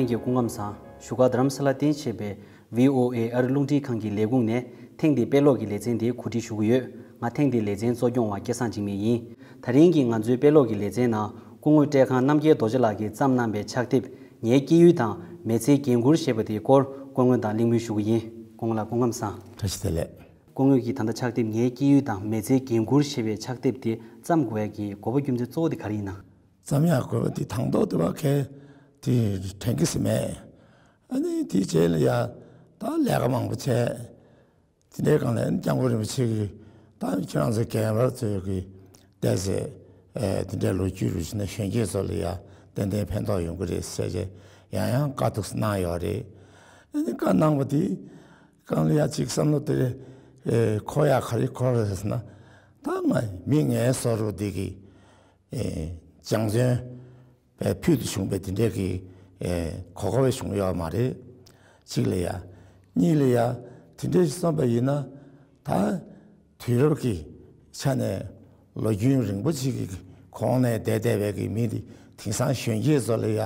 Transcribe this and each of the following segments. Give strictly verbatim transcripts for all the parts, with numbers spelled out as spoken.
གི་སྐུ་ཁམས་བཟང་། བཞུགས་སྒར་རྡ་རམ་ས་ལ་རྟེན་བྱས་པའི་བྷི་ཨོ་ཨེ་ཨ་རི་རླུང་འཕྲིན་ཁང་གི་ལས་ཁུངས་ནས་ཐེངས་འདིའི་དཔེ་ཀློག་གི་ལེ་ཚན་འདི་གོ་སྒྲིག་ཞུ་གི་ཡོད། ང་ཐེངས་འདིའི་ལེ་ཚན་གཙོ་སྐྱོང་བ་སྐལ་བཟང་འཇིགས་མེད་ཡིན། དེ་རིང་གི་ང་ཚོའི་དཔེ་ཀློག་གི་ལེ་ཚན་ནང་སྐུ་ངོ་བཀྲས་ཁང་རྣམ་རྒྱལ་རྡོ་རྗེ་ལགས་ཀྱིས་བརྩམས་གནང་པའི་ཕྱག་དེབ་ངའི་སྐྱེས་ཡུལ་དང་མི་ཚེའི་འགན་ཁུར་ཞེས་པ་དེའི་སྐོར་སྐུ་ངོ་དང་གླེང་མོལ་ཞུ་གི་ཡིན། སྐུ་ངོ་ལགས་སྐུ་ཁམས་བཟང་། བཀྲ་ཤིས་བདེ་ལེགས། སྐུ་ངོ་གིས་ད་ལྟ་ཕྱག་དེབ་ངའི་སྐྱེས་ཡུལ་དང་མི་ཚེའི་འགན་ཁུར་ཞེས་པའི་ཕྱག་དེབ་དེ་བརྩམས་དགོས་ཡ་གི་དགོས་པ་རྒྱུ་མཚན་གཙོ་བོ་དེ་ག་རེ་ཡིན་ན། བརྩམ་ཡག་དགོས་པ་དེ་དང་ཐོག་དེ་བ་གལ་དེ་དྲན་གི་སི་མེད། ཨ་ནི་དེའི་རྗེས་ལ་ཡ་ད་ལས་ཀ་མང་པོ་བྱས། དེ་འདྲའི་སྒང་ལ་སྐྱབས་མགོན་རིན་པོ་ཆེ་གིས་ད་ཁྱེད་རང་ཚོ་རྒན་པ་ཚོས་གི་བལྟས་ཚེ་དེ་འདྲའི་ལོ་རྒྱུས་རུ་ཕྱིན་ན་གཞོན་སྐྱེས་ཚོ་ལ་ཡ་ཏན་ཏན་ཕན་ཐོགས་ཡོང་གི་རེད་ཟེར་བྱས་ཡང་ཡང་བཀའ་ཐུགས་གནང་ཡོད་རེད། ཨ་ནི་བཀའ་གནང་བ་དེ་སྒང་ལ་ཡ་ཅིག་བསམ་བློ་དེ་འཁོར་ཡག་ག་རེ་འཁོར་རེད་ཟེར་ན། ད་ང་མི་ངན་བཟོ་རུ་འདི་གི་སྦྱང་བརྩོན་བས་ཕུལ་དུ་བྱུང་བའི་དེ་འདྲའི་གི་གོ་སྐབས་བྱུང་ཡོད་མ་རེད། གཅིག་ལ་ཡ། གཉིས་ལ་ཡ། དེ་འདྲའི་བསམ་པ་ཡིན་ན་ད་དུས་རབས་ཀྱི་ཆ་ནས་ལོ་རྒྱུས་རིང་པོ་ཅིག་གི་གོང་ནས་བསྡད་བསྡད་པའི་གི་མི་དེ་དེང་སང་གཞོན་སྐྱེས་ཚོ་ལ་ཡ།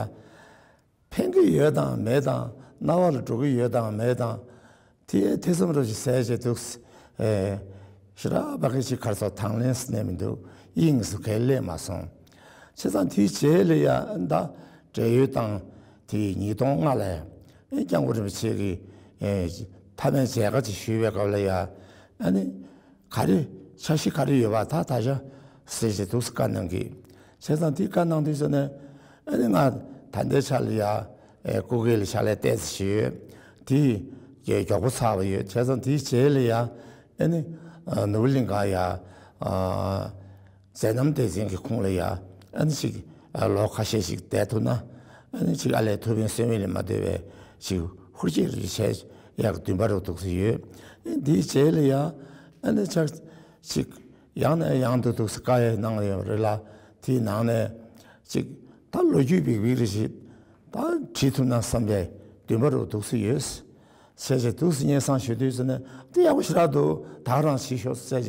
ཕན་གྱི་ཡོད་དང་མེད་དང་རྣ་བ་ལ་འགྲོ་གི་ཡོད་དང་མེད་དང་། དེ་ཐེ་ཚོམ་རོ་ཞིག་ཟས་བྱས་འདུག་ཨེ། ཞེ་དྲག་པ་གི་ཅིག་གར་སོགས་དང་ལེན་སུ་གནས་མི་འདུག་དབྱིངས་སུ་གལ་སླེབས་མ་སོང་། བྱས་ཙང་དེའི་རྗེས་ལ་ཡ་ད་བགྲེས་ཡོལ་དང་དེའི་ཉིས་སྟོང་ལྔ་ལ་ཡ་ཨེ་སྐྱབས་མགོན་རིན་པོ་ཆེ་གིས་ཨེ་མཐའ་མའི་མཇལ་ཁ་ཅིག་ཞུས་པའི་སྐབས་ལ་ཡ་ཨ་ནི། ག་རེ་འཆར་གཞི་ག་རེ་ཡོད་པ་ད་ད་ཆ་ཟེར་བྱས་འདུག་སེ་བཀའ་གནང་གི། བྱས་ཙང་དེ་བཀའ་གནང་དུས་ཙ་ནས་ཨ་ནི་ང་ད་ལྟའི་ཆ་ལ་ཡ་ཨེ་སྐུ་སྒེར་ལ་ཕྱག་ལས་བལྟས་ཚེ་ཞུས་ཡོད། དེ་མགྱོགས་པོ་ཚར་བ་ཡོད། བྱས་ཙང་དེའི་རྗེས་ལ་ཡ་ཨ་ནི་ནོར་བུ་གླིང་ག་ཡ་མཛད་རྣམ་སྡེ་ཚན་གྱི་ཁོངས་ལ་ཡ་ཨ་ནི་ཅིག་ལོ་ཁ་ཤས་ཤིག་བསྡད་ཐུབ་ན་ཨ་ནི་ཅིག་ཨ་ལས་ཐུབ་པའི་སེམས་ལས་མ་འདོད་པའི་ཅིག་ཧུར་སྐྱེད་རེ་བྱས་ཡག་འདུན་པ་རུ་འདུག་སེ་ཡོད། ཨ་ནི་དེའི་རྗེས་ལ་ཡ་ཨ་ནི་ཆ། ཅིག་ཡང་ནས་ཡང་དུ་འདུག་སེ་བཀའ་ཡང་གནང་ཡོད་རེད་ལ། དེའི་ནང་ནས་ཅིག་ད་ལོ་རྒྱུས་བེག་བེག་རེ་ཞིག་ད་བྲིས་ཐུབ་ན་བསམ་པའི་འདུན་པ་རུ་འདུག་སེ་ཡོད། བྱས་བྱས་འདུག་སེ་སྙན་སེང་ཞུ་དུས་ཙ་ནས་དེ་ཡག་པོ་ཞེ་དྲག་འདུག་ད་ག་རང་བྱེད་ཤོག་བྱས་བྱས་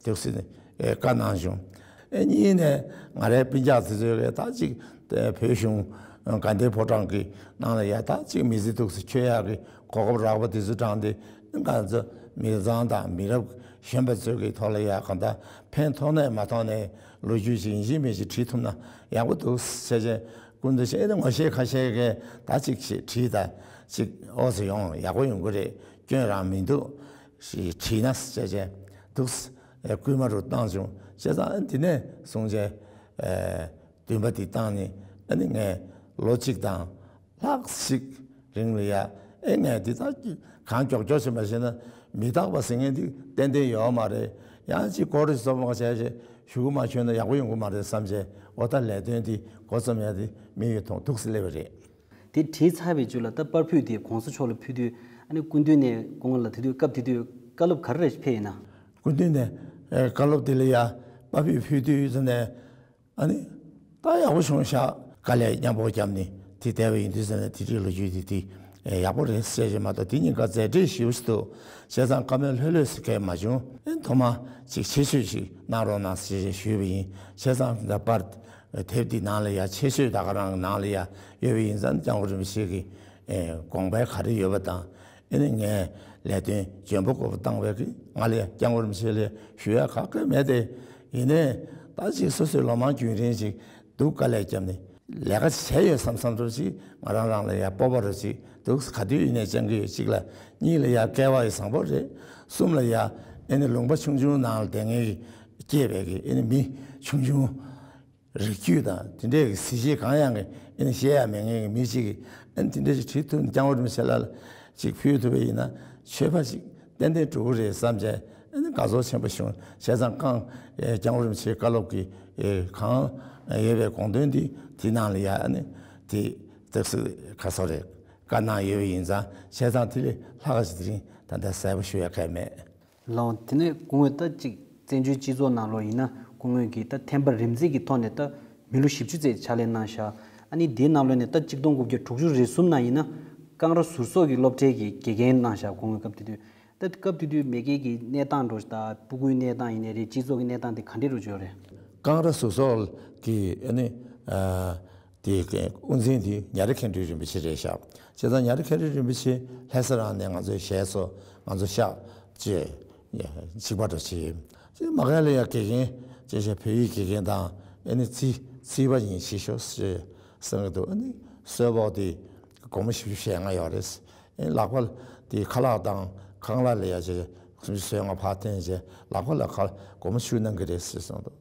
འདུག་སེ་བཀའ་གནང་བྱུང་། ཨེ་གཉིས་ནས་ང་རའི་སྤུན་ཀྱག་དེ་ཚོས་ད་ཅིག་བོད་གཞུང་དགའ་ལྡན་ཕོ་བྲང་གི་ནང་ལ་ཡ་ད་ཅིག་མི་ཚེ་འདུག་སེ་འཁྱོལ་ཡག་གི་གོ་སྐབས་རག་པ་དེ་ཚོ་དྲངས་ཏེ་ང་ཚོ་མི་ཚང་དང་མི་རབས་གཞོན་པ་ཚོ་གི་ཐོག་ལ་ཡ་གང་ལྟར་ཕན་ཐོགས་ནས་མ་ཐོགས་ནས་ལོ་རྒྱུས་ཅིག་ཡིན་གཅིག་མིན་གཅིག་བྲིས་ཐུབ་ན་ཡག་པོ་འདུག་ཟེར་བྱས་སྐུ་མདུན་ཞེ་ནས་ངོ་ཤེས་ཁ་ཤས་ཀྱིས་ད་ཅིག་ཅིག་བྲིས་ད་ཅིག་ཨོ་ཙི་ཡོང་ཡག་པོ་ཡོང་གི་རེད། སྐྱོན་རང་མི་འདུག་ཞེས་བྲིས་ན་ཟེར་བྱས་འདུག་སྐུལ་མ་རུ་བཏང་བྱུང་། བྱས་ཙང་དེ་ནས་བཟུང་བྱས། འདུན་པ་འདི་བཏང་ནས་ཨ་ནི་ངས་ལོ་གཅིག་དང་ལྷག་ཞིག་རིང་ལ་ཡ་ཨེ་ངས་འདི་ལྟར་གང་མགྱོགས་མགྱོགས་བྱེད་མ་བྱས་ན་མི་རྟག་པ་ཟེར་མཁན་འདི་ཏན་ཏན་ཡོད་མ་རེད། ཡང་ཅིག་སྐོར་རེ་ཟོམ་པ་བྱས་བྱས་ཞུ་གི་མ་བྱོན་ན་ཡག་པོ་ཡོང་གི་མ་རེད་བསམ་བྱས་འོ་ད་ལས་དོན་འདི་འགོ་རྩོམ་ཡ་འདི་མི་ཡོད་མཐོང་འདུག་སེ་སླེབས་པ་རེད། དེ་བྲིས་ཚར་བའི་རྗེས་ལ་ད་པར་ཕུད་དེ་གོང་ས་མཆོག་ལ་ཕུལ་དུས་ཨ་ནི་སྐུ་མདུན་ནས་སྐུ་ངོ་ལ་དེ་དུས་སྐབས་དེ་དུས་བཀའ་སློབ་ག་རེ་རེ་ཕེབས་ཡིན་ན། སྐུ་མདུན་ནས་ཨེ་བཀའ་སློབ་དེ་ལ་ཡ་པར་ཕུད་ཕུལ་དུས་ཙ་ནས། ཨ་ནི། ད་ཡག་པོ་བྱུང་ཤག་དཀའ་ལས་མཉམ་པོ་བརྒྱབ་ནས་དེ་བསྡད་པ་ཡིན་དུས་ཙམ་ནས་དེ་འདྲའི་ལོ་རྒྱུས་དེ་དེ་ཡག་པོ་རེད་ཟེར་བྱས་མ་གཏོགས་དེ་གཉིས་ཀ་མཛད་བྲེལ་ཞེ་པོ་ཞིག་འདུག་བྱས་ཙང་བཀའ་མོལ་ལྷོད་ལྷོད་ཟེར་མཁན་མ་བྱུང་། ཨེ་ཐོག་མ་ཅིག་ཆེད་བརྗོད་ཅིག་གནང་རོགས་གནང་ཟེར་བྱས་ཞུས་པ་ཡིན། བྱས་ཙང་ད་པར་དེབ་འདི་ནང་ལ་ཡ་ཆེད་བརྗོད་ད་ག་རང་གི་ནང་ལ་ཡ་ཡོད་པ་ཡིན་ཙང་སྐྱབས་མགོན་རིན་པོ་ཆེ་གི་དགོངས་པ་ག་རེ་ཡོད་པ་དང་། ཨེ་ནི་ངས་ལས་དོན་འཇོན་པོ་དགོས་པ་བཏང་བས་ཀྱི་ང་ལ་སྐྱབས་མགོན་རིན་པོ་ཆེ་ལ་ཞུ་ཡ་ག་གེ་མེད་དེ། ཡིན་ནའི་ད་ཅིག་སོ་སོའི་ལོ་མང་རྒྱུན་རིང་ཅིག་སྡུག་དཀའ་ལས་བརྒྱབ་ནས་ལས་ཀ་བྱས་ཡོད་བསམ་བསམ་འདྲ་ཅིག་ང་རང་རང་ལ་ཡ་སྤོབས་པ་འདྲ་ཅིག་འདུག་ག་དུས་ཡིན་ནའི་བཅང་གི་ཡོད། གཅིག་ལ་གཉིས་ལ་ཡ་སྐལ་བ་ཡི་བཟང་པོ་རེད། གསུམ་ལ་ཡ་ཨེ་ནི་ལུང་པ་ཆུང་ཆུང་ནང་ལ་བསྡད་མཁན་གྱི་སྐྱེས་པའི་གི་ཨེ་ནི་མི་ཆུང་ཆུང་། རིགས་རྒྱུད་དང་དེ་འདྲའི་གི་གཟི་བརྗིད་གང་ཡང་གི་ཨེ་ནི་བཤད་ཡ་མེད་མཁན་གི་མི་གཅིག་གིས་ཨེ་ནི་དེ་འདྲ་ཞིག་བྲིས་ཐུབ་ནས་སྐྱབས་མགོན་རིན་པོ་ཆེ་ལ་ཅིག་ཕུལ་ཐུབ་པ་ཡིན་ན་ཆོས་པ་ཅིག་ཏན་ཏན་འགྲོ་གི་རེད་བསམ་བྱས་ཨེ་ནི་དགའ་ཚོར་ཆེན་པོ་བྱུང་། བྱས་ཙང་ཀང་ཨེ་སྐྱབས་མགོན་རིན་པོ་ཆེའི་བཀའ་སློབ་ཀྱི་ཨེ་གང་ཡོད་པའི་དགོངས་དོན་འདི་དེ་ནང་ལ་ཡ་ཨེ་ནི་དེ་ཏོག་ཙམ་ག་ཚོད་རེད་བཀའ་གནང་ཡོད་པ་ཡིན་ཙང་། བྱས་ཙང་དེ་ལས་ལྷག་ག་ཅིག་དེ་རིང་ད་ལྟ་གསལ་པོ་ཞུ་ཡ་གང་ཡང་མེད། ལགས་འོང་། དེ་ནས་སྐུ་ངོས་ད་ཅིག་བཙན་བྱོལ་སྤྱི་ཚོགས་ནང་ལོགས་ཡིན་ན་སྐུ་ངོས་ཀྱིས་ད་ཐེམ་པ་རིམ་འཛེགས་ཀྱི་ཐོག་ནས་ད་མི་ལོ་བཞི་བཅུ་ཙམ་ཕྱག་ལས་གནང་ཤག་ཨ་ནི་དེའི་ནང་ལོགས་ནས་ད་གཅིག་སྟོང་དགུ་བརྒྱ་དྲུག་ཅུ་རེ་གསུམ་ནང་ཡིན་ན་ཀང་ར་ཟུར་ཚོགས་ཀྱི་སློབ་གྲྭའི་གི་དགེ་རྒན་གནང་ཤག་སྐུ་ངོས་སྐབས་དེ་དུས། ད་སྐབས་དེ་དུས་མ་གི་གི་གནས་སྟངས་འདྲ་ཞིག་དང་སྤུ་གུའི་གནས་སྟངས་ཡིན་ནའི་རེད། སྤྱི་ཚོགས་ཀྱི་གནས་སྟངས་དེ་ག་འདྲ་རུ་བྱུང་རེད། ཀང་ར་ཟུར་ཚོགས་ཀྱི་ཨ་ནི་ཨ། དེའི་དབུ་འཛིན་དེ་ཉ་རི་མཁན་སྤྲུལ་རིན་པོ་ཆེ་རེད་ཤག་བྱས་ཙང་ཉ་རི་མཁན་སྤྲུལ་རིན་པོ་ཆེ་ལྷ་ས་རང་ནས་ང་ཚོའི་ཞལ་སོ་ང་ཚོ་ཤག་ཅེས་ཅིག་པ་འགྲོ་ཆེ་ཅེས་མ་ག་ལ་ཡ་དགེ་རྒན་ཅེས་བྱས་བོད་ཡིག་དགེ་རྒན་དང་ཨ་ནི་རྩིས་རྩིས་པ་ཡིན་ཞེས་ཤོག་ཅེས་གསུང་གི་འདུག་ཨ་ནི་གསོལ་ཕོགས་དེ་སྒོར་མོ་བཞི་བཅུ་ཞེ་ལྔ་ཡོད་རེད། ཨ་ནི་ལག་པ་དེ་ཁ་ལག་དང་ཁང་གླ་ལ་ཡ་ཅེས་སུམ་ཅུ་སོ་ལྔ་ཕར་འཐེན་བྱས་ལག་པ་ལ་ཁ་སྒོར་མོ་བཅུ་གནང་གི་རེད་ཟེར་གསུངས་འདུག་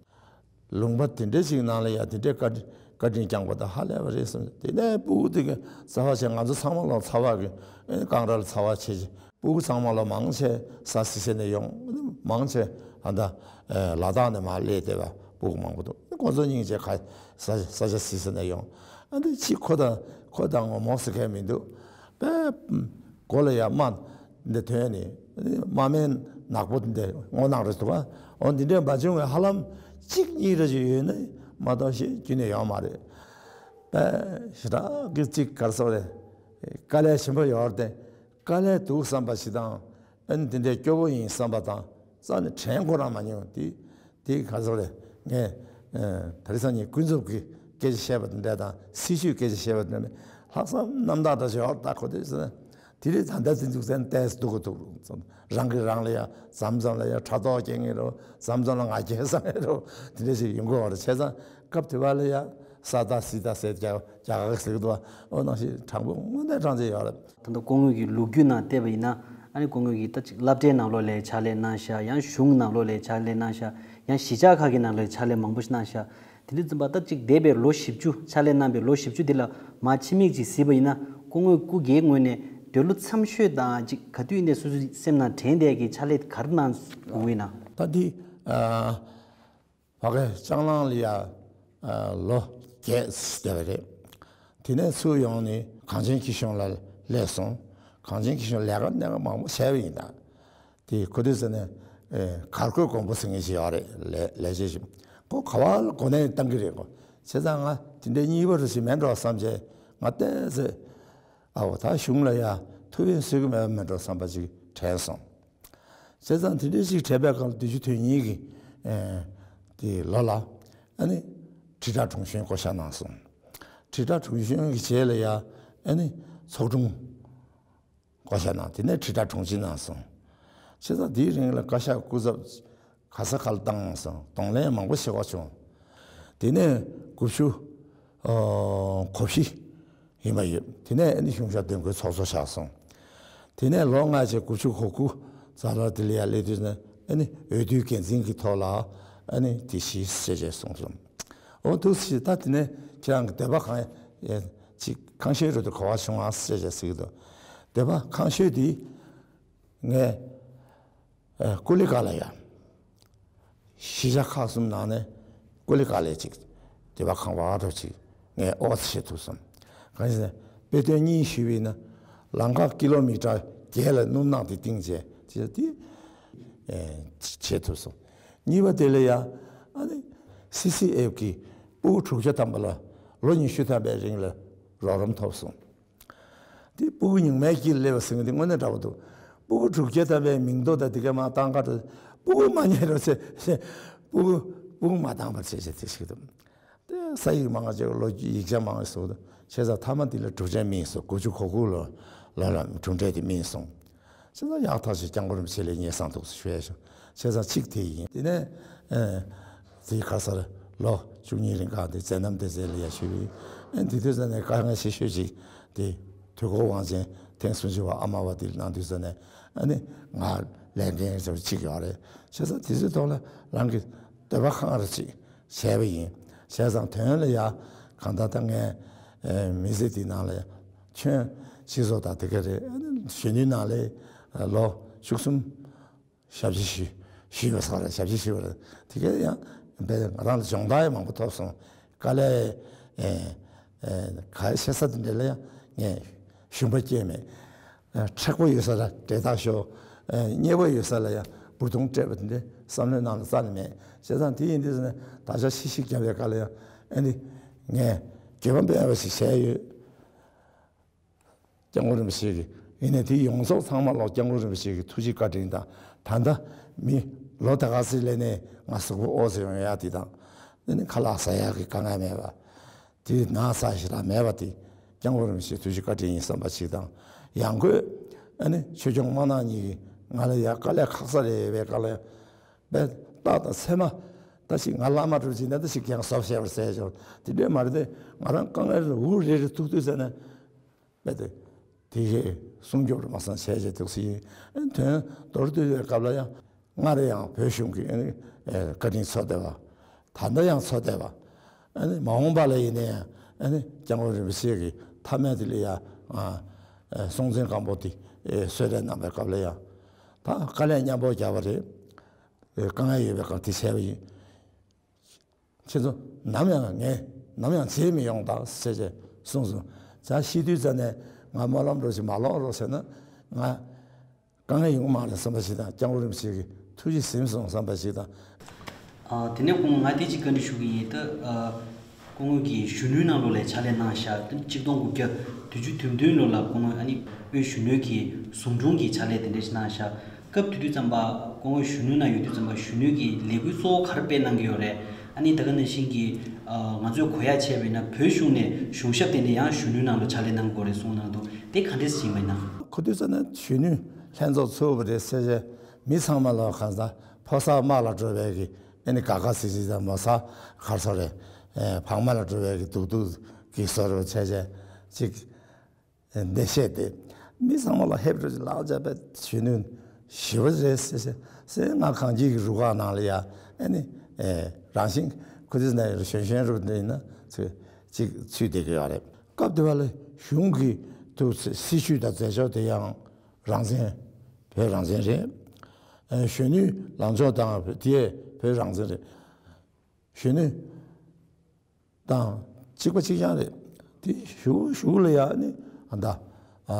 ལུང་པ་དེ་འདྲའི་ཅིག་ནང་ལ་ཡ་དེ་འདྲའི་བཀའ་དྲིན་བཀའ་དྲིན་བསྐྱངས་པ་དང་ཧ་ལས་པ་རེད་གསུངས། དེ་ནས་སྤུ་གུ་དེ་གི་རྩ་བ་བྱས་ང་ཚོ་ཚང་མ་ལོ་ཚ་བ་གི་ཨེ་ཀང་ར་ལ་ཚ་བ་ཆེ་ཆེ་སྤུ་གུ་ཚང་མ་ལོ་མང་ཆེ་ས་སི་སེ་ནས་ཡོང་མང་ཆེ་ཨ་ད་ལ་དྭགས་ནས་མར་སླེབས་བསྡད་པ་སྤུ་གུ་མང་པོ་འདུག་ཁོ་ཚོ་སྙིང་རྗེ་ཁ་ས་ས་ཆ་སི་སེ་ནས་ཡོང་ཨ་འདི་ཕྱི་ཁོ་དང་ཁོ་དང་ངོ་མོ་ཟེར་མཁན་མི་འདུག་པས། མགོ་ལ་ཡ་རྨ་འདི་ཐོན་ནས་རྨ་སྨན་ནག་པོ་འདི་སྔོ་ནག་རེད་འདུག་ཨ། འོ་འདི་འདྲའི་མ་བྱུང་བའི་ཧ་ལམ་གཅིག་གཉིས་རེ་ཞིག་ཡོད་ན་མ་གཏོགས་ཞེ་རྒྱུན་ནས་ཡོང་མ་རེད། པས་ཞེ་དྲག་གི་གཅིག་གར་སོགས་རེད། དཀའ་ལས་ཆེན་པོ་ཡོད་རེད་དེ་དཀའ་ལས་འདུག་བསམ་པ་ཞིག་དང་ཨ་ནི་འདི་འདྲའི་སྐྱོ་བོ་ཡིན་བསམ་པ་དང་རྩ་ནས་དྲན་ཁོ་རང་མ་མྱོང་དེ། དེ་ག་ཚོད་རེད། ངས་ཨ་དེ་རིང་སང་ཉིན་ཀུན་རྫོབ་ཀྱི་སྐད་ཆ་བཤད་པ་དེ་འདྲ་དང་སྲིད་ཇུས་སྐད་ཆ་བཤད་པ་དེ་འདྲ་ནི་ལྷག་བསམ་རྣམ་དག་འདྲ་ཞིག་ཡོད་ད་གོ་དུས་ཟེར་ན། དེ་རིང་ད་ལྟ་དེ་འཛུགས་ཚན་ཏོག་ཙམ་སྡུག་གི་འདུག་རང་གིས་རང་ལ་ཡ་མཚམས་མཚམས་ལ་ཡ་ཕྲག་དོག་སྐྱེ་ངེས་རོ། མཚམས་མཚམས་ལ་ང་རྒྱལ་ཟ་ངེས་རོ། དེ་འདྲ་ཞིག་ཡོང་གི་ཡོད་རེད། བྱས་ཙང་སྐབས་དེ་བ་ལ་ཡ་ས་ད་སི་ད་ཟེར་རྒྱ་རྒྱ་གར་ཟེར་གི་འདུག་ཨོ་ནང་བཞིན་དྲང་པོ་དངོས་གནས་དྲང་ཚད་ཡོད་རེད། ད་ལྟ་སྐུ་ངོ་གི་ལོ་རྒྱུས་ནང་བལྟས་པ་ཡིན་ན་ཨ་ནི་སྐུ་ངོ་གིས་ད་ཅིག་སློབ་གྲྭའི་ནང་ལོགས་ལ་ཕྱག་ལས་གནང་ཤག་ཡང་གཞུང་ནང་ལོགས་ལ་ཕྱག་ལས་གནང་ཤག་ཡང་གཞིས་ཆགས་ཁག་གི་ནང་ལོགས་ལ་ཕྱག་ལས་མང་པོ་ཞིག་གནང་ཤག་དེ་འདྲ་བཙུན་པ་ད་ཅིག་འདས་པའི་ལོ་བཞི་བཅུ་ཕྱག་ལས་གནང་པའི་ལོ་བཞི་བཅུ་འདི་ལ་མ་ཕྱི་མིག་ཅིག་གཟིགས་པ་ཡིན་ན་སྐུ་ངོ་སྐུ་སྒེར་ངོས་ནས་འདོད་བློ་འཚམ་ཤོས་དང་ཅིག་ག་དུས་ནས་སོ་སོའི་སེམས་ནང་དྲན་བསྡད་ཀྱི་ཕྱག་ལས་ག་རེ་གནང་དགོས་ཡིན་ན། ད་འདི་ཨ། ཕ་གི་ལྕང་གླང་ལ་ཡ་ལོ་བརྒྱད་བསྡད་པ་རེད། དེ་ནས་ཚུར་ཡོང་ནས་གངས་ཅན་སྐྱིད་གཤོངས་ལ་སླེབས་སོང་། གངས་ཅན་སྐྱིད་གཤོངས་ལས་ཀ་གནད་འགག་མང་པོ་བྱས་པ་ཡིན་ད། དེ་ཁོ་དུས་ཟེར་ནས་གར་གོས་གོང་པོ་ཟེར་མཁན་ཞིག་ཡོད་རེད། ལས་ལས་བྱེད་ཞིག་ཁོ་ག་བ་ལ་གོ་གནས་བཏང་གི་རེད་གོ། བྱས་ཙང་ང་དེ་འདྲའི་གཉིས་པ་རུ་ཞིག་མེད་འགྲོ་བསམ་བྱས་ང་བལྟས་ཚེ་ཨའོ་ད་གཞུང་ལ་ཡ་ཐུབ་པའི་གསོལ་གི་མེད་པ་མེད་འགྲོ་བསམ་པ་ཅིག་དྲན་སོང་། བྱས་ཙང་དེ་འདྲའི་ཞིག་དྲན་པའི་སྐབས་བདུན་ཅུ་དོན་གཉིས་ཀྱི་དེ་ལོ་ལ་ཨ་ནི་དྲིལ་བསྒྲགས་དྲུང་གཞོན་བསྐོ་བཞག་གནང་སོང་། དྲིལ་བསྒྲགས་དྲུང་གཞོན་གྱི་རྗེས་ལ་ཡ་ཨ་ནི་ཚོགས་དྲུང་བསྐོ་བཞག་གནང་དེ་ནས་དྲིལ་བསྒྲགས་དྲུང་ཆེ་གནང་སོང་། བྱས་ཙང་དེའི་རིང་ལ་བཀའ་ཤག་སྐུ་ཚབ་ག་ས་ག་ལ་བཏང་སོང་གདོང་ལེན་མང་པོ་བྱེད་དགོས་བྱུང་། དེ་ནས་དགུ་བཅུ་གོ་བཞི་ཡིན་པ་ཡོད། དེ་ནས་ཨ་ནི་གཞུང་ཞབས་དོན་ཁུལ་ཚོགས་གཙོ་བཞག་སོང་། དེ་ནས་ལོ་ལྔ་བྱས་དགུ་བཅུ་གོ་དགུ་ཛ་ལ་ལྡི་ལི་ཡར་སླེབས་དུས་ནས་ཨ་ནི་འོས་བསྡུའི་འགན་འཛིན་གྱི་ཐོག་ལ་ཨ་ནི་དེ་བཞི་ཞེས་བྱས་གསུངས་སོང་། འོ་འདུག་སེ་ད་དེ་ནས་ཁྱེད་རང་གི་འདོད་པ་གང་ཡ་ཅིག་ཁང་ཤོས་རུ་དུ་ག་བ་བྱུང་ཨ་ཞེས་བྱས་ཟེར་གྱི་འདུག་འདོད་པ་ཁང་ཤོས་དེ་ངས་ཨ་ཀུ་ལི་ཀ་ལ་ཡ། གཞིས་ཆགས་ཁག་གསུམ་ནང་ནས་ཀུ་ལི་ཀ་ལའི་ཅིག་དེ་བ་ཁང་བ་འདྲ་ཅིག་ངས་ཨོ་ཙི་བྱེད་ཐུབ་སོང་། གང་ཡིན་ཟེར་ན་དཔེ་དོན་གཉིས་ཞུས་པ་ཡིན་ན་ལམ་ཁ་ཀི་ལོ་མི་ཊར་བརྒྱད་ལ་སྣུམ་ནག་དེ་བཏིང་བྱས་དེ་དེ་ཨེ་བྱེད་ཐུབ་སོང་། གཉིས་པ་དེ་ལ་ཡ་ཨ་ནི་སི་སི་ཨེཕ་གི་སྤུ་གུ་དྲུག་བརྒྱ་ཐམ་པ་ལ་ལོ་ཉི་ཤུ་ཐམ་པའི་རིང་ལ་རོགས་རམ་ཐོབ་སོང་། འདི་སྤུ་གུ་རྙིང་མའི་དཀྱིལ་སླེབས་པ་ཟེར་མཁན་འདི་དངོས་གནས་འདྲ་པོ་འདུག་སྤུ་གུ་དྲུག་བརྒྱ་ཐམ་པའི་མིང་ཐོ་དང་དེ་ག་མ་བཏང་ག་འགྲོ། སྤུ་གུ་མ་རྙེད་རོགས་བྱེད། སྤུ་གུ་སྤུ་གུ་མ་བཏང་བར་བྱེད་བྱེད་དེ་ཞིག་འདུག་དེ་ས་ཡིག་མང་ཆེ་ལོ་ཡིག་ཆ་མང་བཟོ་འདུག་བྱས་ཙང་མཐའ་མ་འདི་ལ་གྲུབ་ཆ་སྨིན་སོང་། དགུ་བཅུ་གོ་དགུ་ལོ་ལོ་ལ་གྲུབ་འབྲས་དེ་སྨིན་སོང་། བྱས་ཙང་ཡག་ཐག་ཆོད་སྐྱབས་མགོན་རིན་པོ་ཆེ་ལ་སྙན་སེང་ཐུགས་སུ་ཞུ་ཡ་ཞུ། བྱས་ཙང་གཅིག་དེ་ཡིན། དེ་ནས་ཨ་དེའི་ཁ་སར་ལོ་བཅུ་གཉིས་རིང་ག་དེ་མཛད་རྣམ་དེ་མཛད་ལ་ཡ་ཞུས་པས་ཨ་དེ་དུས་ཙ་ནས་དཀའ་ངལ་ཆེ་ཤོས་ཅིག་དེ་དུས་འཁོར་དབང་ཆེན་ཐེངས་སུམ་ཅུ་པ་ཨ་མ་བ་དེ་གནང་དུས་ཙ་ནས་ཨ་ནི་ང་ལས་འགན་ཟེར་བ་གཅིག་ཡོད་རེད། བྱས་ཙང་དེ་ཚོའི་ཐོག་ལ་རང་གི་འདོད་པ་གང་རུ་ཅིག་བྱས་པ་ཡིན། བྱས་ཙང་དོན་ལ་ཡ་གང་ལྟར་ད་ངས་ཨ་མི་ཚེ་འདི་ནང་ལ་ཁྱོན་སྤྱི་ཚོགས་དང་དེ་ག་རེད། ཨ་ནི་གཞོན་ནུའི་ནང་ལ་ལོ་བཅུ་གསུམ་ཞབས་ཕྱི་ཞུ་ཞུས་པ་སོགས་རེད། ཞབས་ཕྱི་ཞུས་པ་རེད། དེ་ག་ཡང་དཔེ་ང་རང་ལ་སྦྱོང་བརྡར་ཡང་མང་པོ་ཐོབ་སོང་། དཀའ་ལས་ཨེ་ཨེ་ག་རེ་བྱེད་ས་དེ་འདྲ་ལ་ཡང་ངས་ཞུམ་པ་སྐྱེས་མེད། ཨེ་མཁྲེགས་པོ་ཡོད་ས་ལ་འབྲེལ་ཐག་ཤོར། ཨེ་མཉེས་པོ་ཡོད་ས་ལ་ཡང་འབུར་ཐོན་སྤྲད་པ་དེ་འདྲ་བསམ་བློའི་ནང་ལ་རྩ་ནས་མེད། བྱས་ཙང་དེ་ཡིན་དུས་ཙ་ནས་ད་ཆ་ཤི་ཤི་རྒྱབ་པའི་སྐབས་ལ་ཡང་ཨེ་འདི་ངས་འགྱོད་པ་སྤེལ་བ་ཞིག་བྱས་ཡོད། སྐྱབས་མགོན་རིན་པོ་ཆེ་གིས་ཡིན་ནའི་དེ་ཡོངས་རྫོགས་ཚང་མ་ལོག་སྐྱབས་མགོན་རིན་པོ་ཆེ་གི་ཐུགས་རྗེ་བཀའ་དྲིན་དང་། ད་ལྟ་མི་ལོ་ད་ག་ཚོད་སླེབས་ནའི་ང་གཟུགས་པོ་ཨོ་ཙི་ཡོང་ཡག་དེ་དང་། དེ་ནི་ཁ་ལག་ཟ་ཡག་གི་དཀའ་ངལ་མེད་པ། དེ་ན་ཚ་ཞེ་དྲག་མེད་པ་དེ་སྐྱབས་མགོན་རིན་པོ་ཆེའི་ཐུགས་རྗེ་བཀའ་དྲིན་ཡིན་བསམ་པ་ཞིག་དང་། ཡང་སྒོས་ཨ་ནི་ཆོས་སྐྱོང་དམག་ནག་གཉིས་ཀྱིས་ང་ལ་ཡ་དཀའ་ལས་ཁག་ས་རེ་བའི་དཀའ་ལས་བས་རྟགས་དང་མཚན་མ་ད་ཞིག་ང་ལ་མ་གྲུབ་ཅིག་ན་ད་ཞིག་ཀྱང་གཟབ་བཤད་པར་ཟེར་ཆོག་དེ་འདྲས་མ་རེད་དེ། ང་རང་དཀའ་ངལ་འུ་རེ་རེ་ཐུག་དུས་ཟེར་ན། དཔེ་དེ་དེ་གའི་སྲུང་སྐྱོབ་རེ་མ་སང་བྱས་བྱས་འདུག་སྲིད་ཡིན། དོན་མདོར་བསྡུས་པའི་སྐབས་ལ་ཡང་སྔར་ཡང་བོད་གཞུང་གི་ཨ་ནི་བཀའ་དྲིན་ཚོར་བསྡད་པ། ད་ལྟ་ཡང་ཚོར་བསྡད་པ། ཨ་ནི་མ་འོངས་པ་ལ་ཡིན་ན་ཡང་ཨ་ནི་སྐྱབས་མགོན་རིན་པོ་ཆེ་གི་ཐ་མལ་དེ་ལ་ཡང་སྲོང་བཙན་སྒམ་པོ་དེ་གསོལ་རས་གནང་བའི་སྐབས་ལ་ཡང་ད་དཀའ་ལས་མཉམ་པོ་བརྒྱབ་པ་རེད། དཀའ་ངལ་ཡོད་པའི་སྐབས་དེ་བྱས་པ་ཡིན། ཁྱེད་ཚོ་ནམ་ཡང་ངས་ནམ་ཡང་བརྗེད་མི་ཡོང་དང་ཟེར་བྱས་གསུངས་སོང་། ཇ་ཤི་དུས་ཙ་ནས་ང་སྨོན་ལམ་འགྲོ་ཞིག་མ་ལོག་རོགས་ཟེར་ན་ང་དཀའ་ངལ་ཡོང་མ་རེད་བསམ་པ་ཞིག་དང་། སྐྱབས་མགོན་རིན་པོ་ཆེ་གི་ཐུགས་རྗེ་ཟིན་སོང་བསམ་པ་ཞིག་དང་། ཨ། དེ་ནས་སྐུ་ངོ་ང་དེ་གཅིག་བཀའ་འདྲི་ཞུ་གི་ཡིན། ད་ཨ། སྐུ་ངོ་གིས་གཞོན་ནུའི་ནང་ལོགས་ལ་ཕྱག་ལས་གནང་ཤག་ད་གཅིག་སྟོང་དགུ་བརྒྱ་བདུན་ཅུ་དོན་བདུན་ལོ་ལ་སྐུ་ངོ་ཨ་ནི་དབུས་གཞོན་ནུའི་གི་ཟུང་དྲུང་གི་ཕྱག་ལས་དེ་འདྲ་ཞིག་གནང་ཤག་སྐབས་དེ་དུས་ཙམ་པ་སྐུ་ངོ་གཞོན་ནུའི་ནང་ཡོད་དུས་ཙམ་པ་གཞོན་ནུའི་གི་ལས་འགུལ་གཙོ་བོ་ག་རེ་སྤེལ་གནང་གི་ཡོད་རེད། ཨ་ནི་ད་ག་ནང་བཞིན་གྱི་ཨ། ང་ཚོས་གོ་ཡ་བྱས་པ་ཡིན་ན་བོད་གཞུང་ནས་གཞུང་ཞབས་དེ་ནས་ཡང་གཞོན་ནུའི་ནང་ལ་ཕྱག་ལས་གནང་དགོས་རེད་གསུངས་གནང་འདུག་དེ་ག་འདྲས་ཡིན་པ་ཡིན་ན། ཁོ་དུས་ཙམ་ནས་གཞོན་ནུ་ལྷན་ཚོགས་ཚུགས་པ་རེད་ཟེར་བྱས་མི་ཚང་མ་ལ་གང་ཟག་ཕོ་གསར་དམག་ལ་འགྲོ་བའི་གི་ཨ་ནི་དགའ་དགའ་སི་སི་དང་མོ་གསར་གར་སོ་རེད། ཨེ། བག་མ་ལ་འགྲོ་བའི་གི་སྡུག་སྡུག་གི་བཟོ་འདྲ་བྱས་བྱས་ཅིག་འདི་བཤད་དེ། མི་ཚང་མ་ལ་ཧེབ་རུ་ལག་བརྒྱབ་པའི་གཞོན་ནུ་ཞི་བ་རེད་ཟེར་ཟེར་ཟེར། ང་གངས་སྐྱིད་ཀྱི་རུ་ཁག་ནང་ལ་ཡ་ཨ་ནི་ཨེ་རང་བཞིན་ཁོ་ཚོ་ནས་གཞོན་གཞོན་རུ་འདི་ཡིན་ན་ཚུ་གཅིག་ཚུད་བསྡད་ཀྱི་ཡོད་རེད། སྐབས་དེ་བ་ལ་གཞུང་གི་ཐུགས་སྲིད་ཇུས་དང་མཛད་ཕྱོགས་དེ་ཡང་རང་བཙན། བོད་རང་བཙན་རེད། ཨེ་གཞོན་ནུའི་ལངས་ཕྱོགས་དང་དེ་བོད་རང་བཙན་རེད། གཞོན་ནུ་དང་གཅིག་པ་གཅིག་རྐྱང་རེད། དེ་གཞུག་གཞུག་ལ་ཡང་ནི་ཨ་ད་ཨ་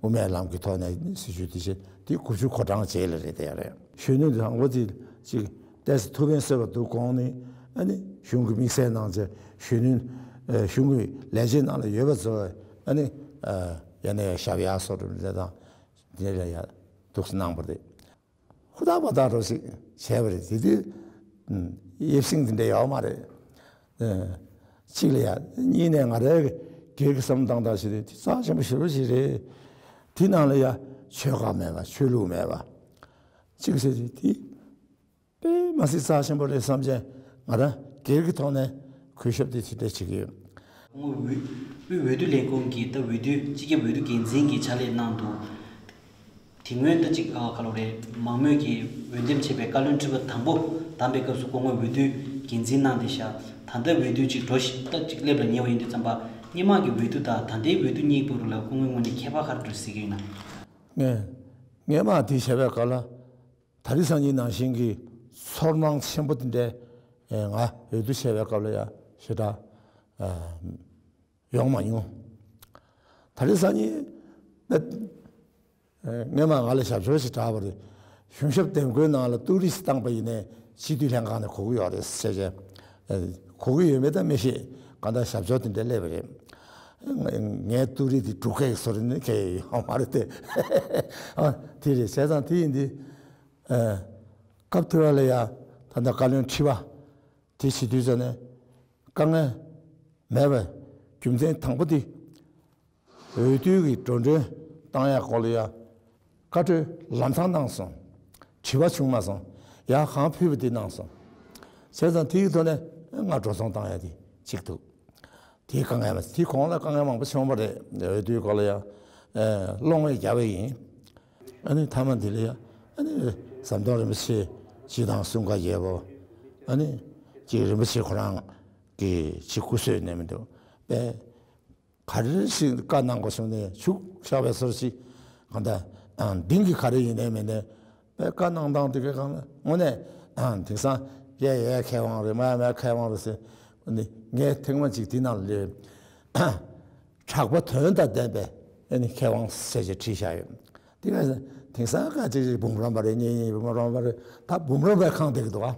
དབུ་མའི་ལམ་གྱི་ཐོག་ནས་ནི་སྲིད་བྱུས་དེ་བྱས་དེ་དགུ་བཅུ་གོ་གྲངས་རྗེས་ལ་རེད་དེ་ཡང་རེད། གཞོན་ནུ་དང་པོ་དེ་གཅིག་ཏོག་ཙམ་ཐུགས་ཕན་གསོས་པ་འདུག་དགོངས་ནས་ཨ་ནི་གཞུང་གི་དམིགས་བསལ་གནང་བྱས་གཞོན་ནུ་ཨ་གཞུང་གི་ལས་བྱེད་ནང་ལ་ཡོད་པ་ཚོ་ཨ་ནི་ཨ་ཡ་ནས་ཞབས་ཡ་སོགས་འགྲོ་འདྲ་དང་དེ་ལ་ཡ་འདུག་སེ་གནང་བ་རེད། ཧུར་ཐག་པ་ཐག་འགྲོ་ཞིག་བྱས་པ་རེད། དེ་དུས་ཨུམ་དབྱིབས་སེང་དེ་འདྲ་ཡོད་མ་རེད། ཨ་གཅིག་ལ་ཡ། གཉིས་ནས་ང་རའི་སྒེར་གྱི་བསམ་བློ་བཏང་སྟངས་ཤིག་རེད། དེ་རྩ་ཆེན་པོ་ཞེ་པོ་ཞིག་རེད། དེ་ནང་ལ་ཡ་ཆོལ་ཁ་མེད་པ་ཆོས་ལུགས་མེད་པ་གཅིག་བྱས་ཏེ་དེ་དཔེ་མ་སྲིད་རྩ་ཆེན་པོ་རེད་བསམ་བྱས་ང་རང་སྒེར་གྱི་ཐོག་ནས་གུས་ཞབས་དེ་ཇི་འདྲ་བྱེད་ཀྱི་ཡོད། དབུས་འོས་བསྡུ་ལས་ཁུངས་ཀྱི་ད་འོས་བསྡུ་སྤྱི་ཁྱབ་འོས་བསྡུ་འགན་འཛིན་གྱི་ཕྱག་ལས་གནང་འདུག་དེ་སྔོན་ད་ཅིག་ཨ་ག་ལོ་རེད། མང་མོས་ཀྱིས་འོས་འདེམས་བྱས་པའི་བཀའ་བློན་ཁྲི་པ་དང་པོ་བདམས་པའི་སྐབས་སུ་སྐུ་ངོ་འོས་བསྡུའི་འགན་འཛིན་གནང་བསྡད་ཤག་ད་ལྟ་འོས་བསྡུ་ཅིག་འགྲོ་བཞིན་ད་ཅིག་སླེབས་ལ་ཉེ་བ་ཡིན་དུས་ཙམ་པ་སྔོན་མ་གི་འོས་བསྡུ་དང་ད་ལྟའི་འོས་བསྡུ་གཉིས་བར་ལ་སྐུ་ངོའི་ངོས་ནས་ཁྱད་པར་ག་རེ་འདུག་ཟེར་གྱི་ཡོད་ན། ངས་སྔོན་མ་དེ་བྱས་པའི་སྐབས་ལ་དེ་རིང་སང་ཉིན་ནང་བཞིན་གྱི་ཚོར་སྣང་ཆེན་པོ་དེ་འདྲའི་ང་འོས་བསྡུ་བྱས་པའི་སྐབས་ལ་ཡང་ཞེ་དྲག་ཡོང་མ་མྱོང་། དེ་རིང་སང་ཉིན་སྔོན་མ་ང་ལ་ཞབས་ཞུ་ཞིག་དྲག་པ་རེད། གཞུང་ཞབས་འདེམས་བསྐོའི་ནང་ལ་ཏུའུ་རི་སི་བཏང་པ་ཡིན་ནའི་སྤྱི་འཐུས་ལྷན་ཁང་ནས་གོ་གི་ཡོད་རེད་ཟེར་བྱས། གོ་གི་ཡོད་མེད་ད་མི་ཤེས། གང་ལྟར་ཞབས་ཞུ་དེ་འདྲ་སླེབས་པ་རེད། ངའི་ཏུའུ་རི་དེ་འབྲུག་སྐད་ཀྱི་བཟོ་རིག་ནི་ཁྱད་ཡོད་མ་རེད་དེ། ཨ་དེ་རེད། བྱས་ཙང་དེ་ཡིན་དུས་སྐབས་དེ་བ་ལ་ཡ་ད་ལྟ་བཀའ་བློན་ཁྲི་པ་དེ་བྱེད་དུས་ཙ་ནས་དཀའ་ངལ་མེད་པའི་རྒྱུ་མཚན་དང་པོ་དེ། འོས་བསྡུ་གི་འགྲོ་གྲོན་བཏང་ཡག་སྐོར་ལ་ཡ་བཀའ་འཁྲོལ་ལམ་སང་གནང་སོང་། དྲི་བ་བྱུང་མ་སོང་། ཡ་གང་ཕུལ་བ་དེ་གནང་སོང་། བྱས་ཙང་དེའི་ཐོག་ནས་ང་འགྲོ་སོང་བཏང་ཡ་དེ་གཅིག་འདུག་དེའི་དཀའ་ངལ་མ་དེའི་གོང་ལ་དཀའ་ངལ་མང་པོ་བྱུང་བ་རེད། འོས་བསྡུའི་སྐོར་ལ་ཡ་སློང་བས་རྒྱབ་པ་ཡིན། ཨ་ནི་མཐའ་མ་འདི་ལ་ཡ་ཨ་ནི་ཟམ་གདོང་རིན་པོ་ཆེ་སྤྱི་དང་གསུམ་ཀ་རྒྱལ་པོ་ཨ་ནི་ཅིག་རིན་པོ་ཆེ་ཁོ་རང་གི་ཅིག་སྐུ་གཟུགས་ནས་མི་འདུག་པས། ག་རེ་ཞིག་བཀའ་གནང་དགོས་བྱུང་ནས་བྱུག་བཞག་པའི་སོར་ཞིག་གང་ལྟར་ཨང་འདིང་གི་ག་རེ་ཡིན་ནའི་མིན་ནའི་པའི་བཀའ་གནང་སྟངས་དེ་གའི་སྒང་ལ་དངོས་གནས་ཨང་དེང་སང་ཡ་ཡ་མཁས་དབང་རེད། མ་ཡ་མ་མཁས་དབང་རེད་ཟེར་ནི་ངས་ཐེངས་མ་གཅིག་དེ་ནང་ལ་གྲགས་པ་དོན་དང་ལྡན་པའི་ཨ་ནི་མཁས་དབང་ཟེར་བྱས་བྲིས་བཞག་ཡོད། དེ་ག་དེང་སང་ཁ་ཅིག་ཅིག་འབུམ་རམས་པ་རེད། གཉེན་ཉེ་འབུམ་རམས་པ་རེད། ད་འབུམ་རམས་པའི་ཁང་བསྡད་ཀྱི་འདུག་ཨ།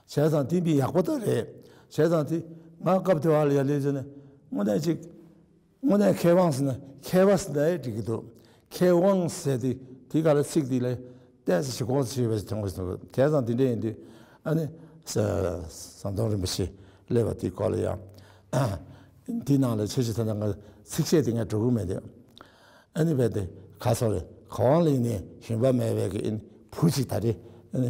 བྱས་ཙང་དེ་འདི་ཡག་པོ་ད་རེད། བྱས་ཙང་དེ་ང་སྐབས་དེ་བ་ལ་ཡ་ལས་བྱས་ནས་དངོས་གནས་ཅིག་དངོས་གནས་མཁས་དབང་ཟེར་ན་མཁས་པ་ཟེར་ན་ཡང་འགྲིག་གི་འདུག་མཁས་དབང་ཟེར་དེ་དེ་ག་ལ་ཚིག་དེ་ལ་ཏོག་ཙམ་ཞིག་གོ་ཚོད་བྱས་པ་ཞིག་མཐོང་གི་འདུག་བྱས་ཙང་དེ་འདྲ་ཡིན་དུས་ཨ་ནི་ཟམ་གདོང་རིན་པོ་ཆེ་སླེབས་པ་དེའི་སྐོར་ལ་ཡང་ འདི་ནང་ལ་ཆེ་ཆེ་ཐ་ན་ང་ཚིགས་བཅད་དེ་ངས་འགྲོ་གི་མེད་དེ། ཨ་ནི་བས་དེ་ག་སོགས་རེད། གོང་ལ་ཡིན་ནས་ཞུམ་པ་མེད་པའི་གི་ཨ་ནི་བུ་གཅིག་ད་རེ་ཨ་ནི་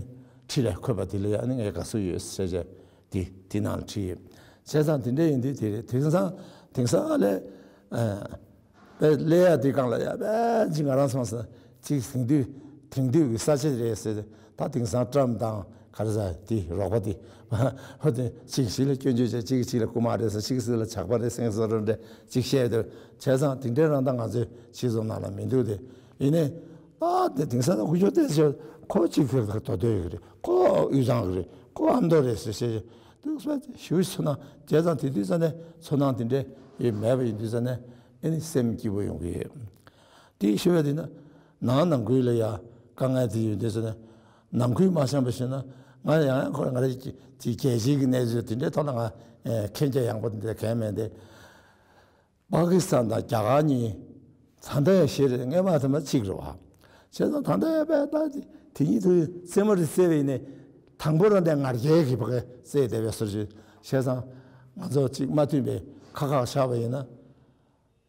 ཁྲི་ལ་འཁོད་པ་དེ་ལ་ཨ་ནི་ངས་དགའ་བསུ་ཡོད་ཟེར་བྱས་དེ་དེ་ནང་ལ་བྲིས་ཡོད། བྱས་ཙང་དེ་འདྲ་ཡིན་དུས་དེ་རེད། དེང་སང་དེང་སང་ལས་ཨ་པའི་ཀླད་ཡག་དེ་སྒང་ལ་ཡ་པའི་ཅིག་ང་རང་སོང་ཙང་ཅིག་དེང་དུས་དེང་དུས་ཀྱི་ས་ཆ་རེད་ཟེར། ད་དེང་སང་ཊམ་དང་ག་རེ་ཟེར་དེ་རོགས་པ་དེ་ཧོ་དེ་གཅིག་གཅིག་ལ་སྐྱོན་བརྗོད་བྱས། གཅིག་གཅིག་ལ་རྐུ་མ་རེད་ཟེར། གཅིག་གཅིག་ལ་ཇག་པ་རེད་ཟེར་བཟོ་འདྲ་གཅིག་བཤད་དེ། བྱས་ཙང་དེ་འདྲའི་རང་ད་ང་ཚོའི་སྤྱི་ཚོགས་ནང་ལ་མི་འདུག་སྟེ། ཡིན་ནའི་ད་དེ་དེང་སང་ད་ཁུ་ཆོ་ཏེ་ཆོ་ཁོ་གཅིག་གི་དོ་དོད་ཡོད་རེད། ཁོ་དབུས་གཙང་གི་རེད། ཁོ་ཨ་མདོ་རེད་ཟེར་བཤད་དུས་ཞུ་ཚོར་སྣང་བྱས་ཙང་དེ་དུས་ཙ་ནས་ཚོར་སྣང་དེ་འདྲའི་ཡོད་མེད་པ་ཡིན་དུས་ཙ་ནས་ཨེ་ནི་སེམས་སྐྱིད་པོ་ཡོང་གི་ཡོད། དེ་ཞུ་བ་དེ་ན་ནང་ནང་ཁུལ་ལ་ཡ་དཀའ་ངལ་དེ་ཡོད་དུས་ཙ་ནས་ནང་ཁུལ་མ་བྱང་པ་ཞིག་ན་ང་ཡང་ཡང་ཁོ་ང་རེ་ཅིག་རྒྱལ་སྤྱིའི་གི་གནས་ཚུལ་དེ་འདྲའི་ཐོག་ལ་ང་མཁྱེན་རྒྱ་ཡངས་པོ་དེ་འདྲ་གང་མེད་དེ། པ་ཀི་སི་ཐན་དང་རྒྱ་གར་གཉིས་ད་ལྟ་ཡང་ཞེ་རེད། སྔས་མ་ཐ་མ་གཅིག་རེད་བ། བྱས་ཙང་ད་ལྟ་ཡང་པས་ད་དེ་གཉིས་དུ་རྩེད་མོ་རེ་རྩེ་བའི་ནས་དང་པོ་རང་དེ་ང་རྒྱལ་གྱི་བ་གི་རྩེད་བསྡད་པའི་སོར་ཞིག་བྱས་ཙང་ང་ཚོ་གཅིག་མ་མཐུན་པའི་ཁ་ཁ་ཆགས་པ་ཡིན་ན།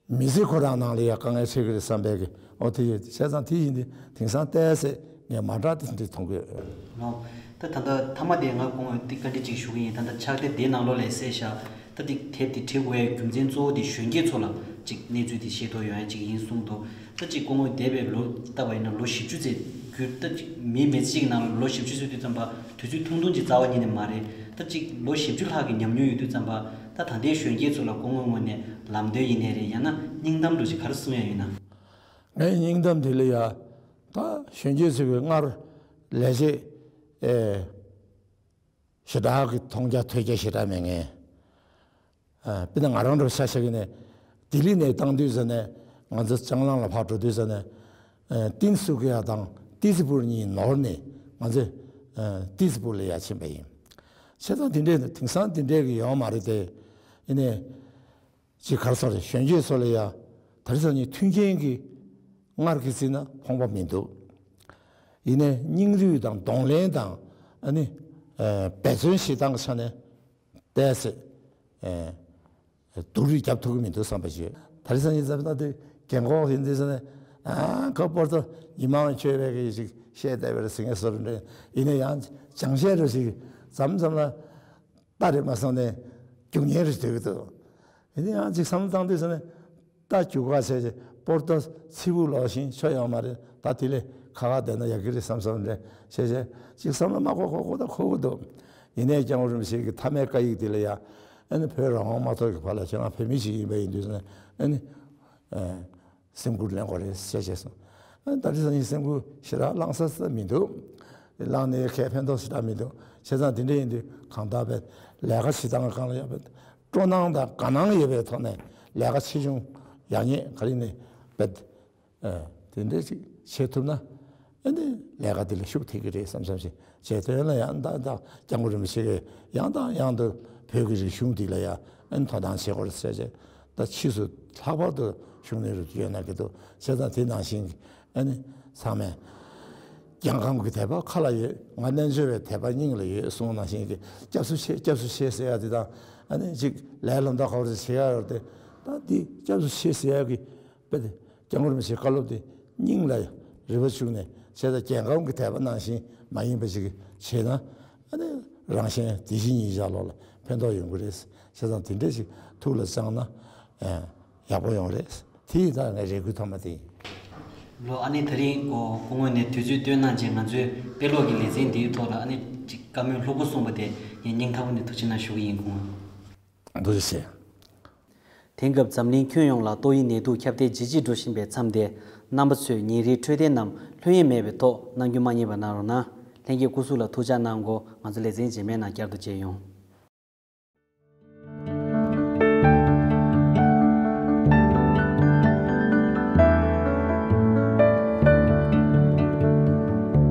མི་ཚེ་ཁོ་རང་ནང་ལ་ཡང་དཀའ་ངལ་འཕྲད་ཀྱི་རེད་བསམ་པའི་གི་ཨོ་དེ་ཡོད། བྱས་ཙང་དེ་ཡིན་དུས་དེང་སང་བལྟས་ཚེ་ངས་མ་འདྲ་དེ་འདྲ་མཐོང་གི་ཡོད། ལོ། ད་ད་ལྟ་ཐ་མ་དེ་ང་སྐུ་ངོ་དེ་བཀའ་འདྲི་ཅིག་ཞུ་གི་ཡིན། ད་ལྟ་ཕྱག་དེབ་དེའི་ནང་ལོགས་ལ་གསལ་བཞག་ད་དེ་དེབ་དེ་བྲི་དགོས་ཡའི་རྒྱུ་མཚན་གཙོ་བོ་དེ་གཞོན་སྐྱེས་ཚོ་ལ་ཅིག་གནས་ཚུལ་དེ་ཤེས་རྟོགས་ཡོང་ཡ་ཅིག་ཡིན་གསུངས་འདུག་ད་ཅིག་སྐུ་ངོ་འདས་པའི་ལོ་ལྟ་བ་ཡིན་ན་ལོ་བཞི་བཅུ་ཙམ་རྒྱུན་ད་ཅིག་མི་མི་ཚེ་གཅིག་ནང་ལ་ལོ་བཞི་བཅུ་ཟེར་དུས་ཙམ་པ། དུས་ཚོད་ཐུང་ཐུང་ཅིག་རྩ་བ་ཉིད་ནས་མ་རེད། ད་ཅིག་ལོ་བཞི་བཅུ་ལྷག་གི་ཉམས་མྱོང་ཡོད་དུས་ཙམ་པ། ད་ད་ལྟའི་གཞོན་སྐྱེས་ཚོ་ལ་སྐུ་ངོའི་ངོས་ནས་ལམ་སྟོན་ཡིན་ནའི་རེད། ཡང་ན་སྙིང་གཏམ་འདྲ་ཅིག་ག་རེ་གསུང་ཡ་ཡོད་ན། ངའི་སྙིང་གཏམ་དེ་ལ་ཡ། ད་གཞོན་སྐྱེས་ཚོ་གི་སྔར་ལས་བྱེད་ཨེ་ཞེ་དྲག་གི་མཐོང་རྒྱ་ཐོས་རྒྱ་ཞེ་དྲག་མེད་མཁན། ཨ། དཔེར་ན་ང་རང་འདྲ་ཆ་བཞག་གི་ནས་ལྡི་ལི་ནས་བཏང་དུས་ཙ་ནས་ང་ཚོ་ལྕང་གླང་ལ་ཕར་འགྲོ་དུས་ཙ་ནས། ཨ། ཏིན་སུ་ཀི་ཡ་དང་ཏི་ཙི་པུར་གཉིས་ནོར་ནས་ང་ཚོ། ཨ། ཏི་ཙི་པུར་ལ་ཡར་ཕྱིན་པ་ཡིན། བྱས་ཙང་དེ་འདྲའི་དེང་སང་དེ་འདྲའི་གི་ཡོད་མ་རེད་དེ། ཡིན་ནའི་ཅིག་ག་རེ་ཟེར་རེད། གཞོན་སྐྱེས་ཚོ་ལ་ཡ་དེ་རིང་སང་ཉིན་མཐུན་རྐྱེན་གྱི་སྔར་གྱི་ཚིག་ན་ཕོངས་པ་མི་འདུག་ཡིན་ནའི་སྙིང་རུས་དང་གདོང་ལེན་དང་ཨ་ནི་ཨ་འབད་བརྩོན་བྱེད་སྟངས་ཀྱི་ཆ་ནས་བལྟས་ཚེ། ཨ། སྡུག་རུས་རྒྱབ་ཐུབ་ཀྱི་མི་འདུག་བསམ་པ་ཞིག་ཡོད། དེ་རིང་སང་ཉིན་ཙམ་ན་དེ་རྒན་གོག་ཡིན་དུས་ཙ་ནས་ཨ་ཁོ་པོར་ཏོ་ཉི་མ་མཆོད་པའི་གི་ཞིག་བཤད་བསྡད་པའི་ཟིང་ངེ་སོར་འདྲ་ཡིན་ན་ཡང་སྦྱང་བཤད་རུ་ཞིག་མཚམས་མཚམས་ལ་ལྟ་རེ་མ་སོང་ནས་རྒྱུག་ཉེན་རུ་སྡོད་ཀྱི་འདུག་ཡིན་ན་ཡང་ཅིག་བསམ་བློ་བཏང་དུས་ཙ་ནས་ལྟ་རྒྱུག་ག་བྱས་རྗེས་པོར་ཏོ་ཚིལ་བུ་ལོག་ཤིང་ཆོ་ཡོང་མ་རེད། ད་དེ་ལས་ཁ་ཁ་བསྡད་ན་ཡག་གི་རེད་བསམ་བསམ་རེད་བྱས་རྗེས་ཅིག་བསམ་བློ་མ་འཁོར་འཁོར་འཁོར་ད་འཁོར་གི་འདུག་ཡིན་ནའི་སྐྱབས་མགོན་རིན་པོ་ཆེ་གི་མཐའ་མའི་བཀའ་ཡིག་དེ་ལ་ཡ། ཨ་ནི་བོད་རང་དབང་མ་ཐོབ་ཀྱི་བར་ལ་ཁྱེད་རང་བོད་མི་ཞིག་ཡིན་པ་ཡིན་དུས་ཙང་ཨ་ནི། ཨ། སེམས་ཁུར་ལེན་དགོས་རེད་ཟེར་བྱས་སོང་། ཨ་ནི་ད་རེས་སང་ཉིན་སེམས་ཁུར་ཞེ་དྲག་བླང་ས་ས་མི་འདུག་བླངས་ནས་གའི་ཕན་ཐོགས་ཞེ་དྲག་མི་འདུག་བྱས་ཙང་དེ་འདྲ་ཡིན་དུས་གང་ལྟར་བས་ལས་ཀ་བྱེད་སྟངས་གང་ལ་ཡོད་པས་སྤྲོ་སྣང་དང་དགའ་སྣང་ཡོད་པའི་ཐོག་ནས་ལས་ཀ་ཆེ་ཆུང་ཡག་ཉེས་ག་རེ་ནས་བས། ཨ། དེ་འདྲ་ཅིག་བྱེད་ཐུབ་ན། ཨ་ནི་ལས་ཀ་འདི་ལ་ཤུགས་ཐེབས་ཀྱི་རེད་བསམ་བསམ་ཞིག་བྱས། དོན་ལ་ཡང་དག་དག་སྐྱབས་མགོན་རིན་པོ་ཆེ་གིས་ཡང་དང་ཡང་དུ་བོད་ཀྱི་རིག་གཞུང་འདི་ལ་ཡང་ཨ་ནི་དོ་སྣང་བྱེད་དགོས་རེད་ཟེར་བྱས། ད་ཕྱིས་སུ་ལྷག་པར་དུ་ཤུགས་སྣོན་རུ་ཡོད་ན་གི་འདུག་བྱས་ཙང་དེ་ནང་བཞིན་གྱི་ཨ་ནི་ཚང་མས་རྒྱལ་ཁམས་ཀྱི་དད་པ་ཁ་ལ་ཡོད། ང་རྣལ་འབྱོར་བའི་དད་པ་སྙིང་ལ་ཡོད་གསུངས་ནང་བཞིན་གྱི་སྐྱབས་སུ་མཆི་སྐྱབས་སུ་མཆི་ཟེར་ཡ་དེ་དང་ཨ་ནི་ཅིག་ལས་སློབ་གྲྭ་ཁག་རེ་བྱེད་ཡ་ཡོད་དེ། ད་འདི་སྐྱབས་སུ་མཆི་ཟེར་ཡ་གི་དཔེ་དེ། སྐྱབས་མགོན་རིན་པོ་ཆེའི་བཀའ་སློབ་དེ་སྙིང་ལ་རེ་བ་བཅུག་ནས་བྱས་ཙང་རྒྱལ་ཁམས་ཀྱི་དད་པ་ནང་བཞིན་མ་ཡིན་པ་ཞིག་བྱས་ན་ཨ་ནི་རང་གཞན་དེ་བཞིན་ཉིད་བཞག་ལོག་ལ་ཕན་ཐོགས་ཡོང་གི་རེད། བྱས་ཙང་དེ་འདྲ་ཞིག་ཐུགས་ལ་བཅངས་ན་ཨ་ཡག་པོ་ཡོང་རེད། དེ་ཡིན་ད་ངའི་རེ་སྐུལ་ཐོག་མ་དེ་ཡིན། ལོ། ཨ་ནི་ད་རིང་གོ་སྐུ་ངོ་ནས་དུས་ཚོད་བཏོན་གནང་རྗེས་ང་ཚོའི་དཔེ་ཀློག་གི་ལེ་ཚན་འདིའི་ཐོག་ལ་ཨ་ནི་ཅིག་བཀའ་མོལ་ལྷུག་པོ་གསུངས་པ་དེ་ངས་སྙིང་ཐག་པ་ནས་ཐུགས་རྗེ་གནང་ཞུ་གི་ཡིན་སྐུ་ངོ། ཐུགས་རྗེ་ཆེ། དེང་སྐབས་འཛམ་གླིང་ཁྱོན་ཡོངས་ལ་ཏོག་དབྱིབས་ནད་དུག་ཁྱབ་གདལ་ཇེ་ཆེར་འགྲོ་བཞིན་པའི་མཚམས་དེར། རྣམ་པ་ཚོས་ཉིན་རེའི་འཕྲོད་བསྟེན་རྣམས་ལྷོད་གཡེང་མེད་པའི་ཐོག་གནང་རྒྱུ་མ་བསྙེལ་བ་གནང་རོགས་གནང་། ལྷན་རྒྱས་སྐུ་གཟུགས་ལ་ཐུགས་ཅག་གནང་སྒོ། ང་ཚོ་ལེ་ཚན་རྗེས་མའི་ནང་བསྐྱར་དུ་མཇལ་ཡོང་།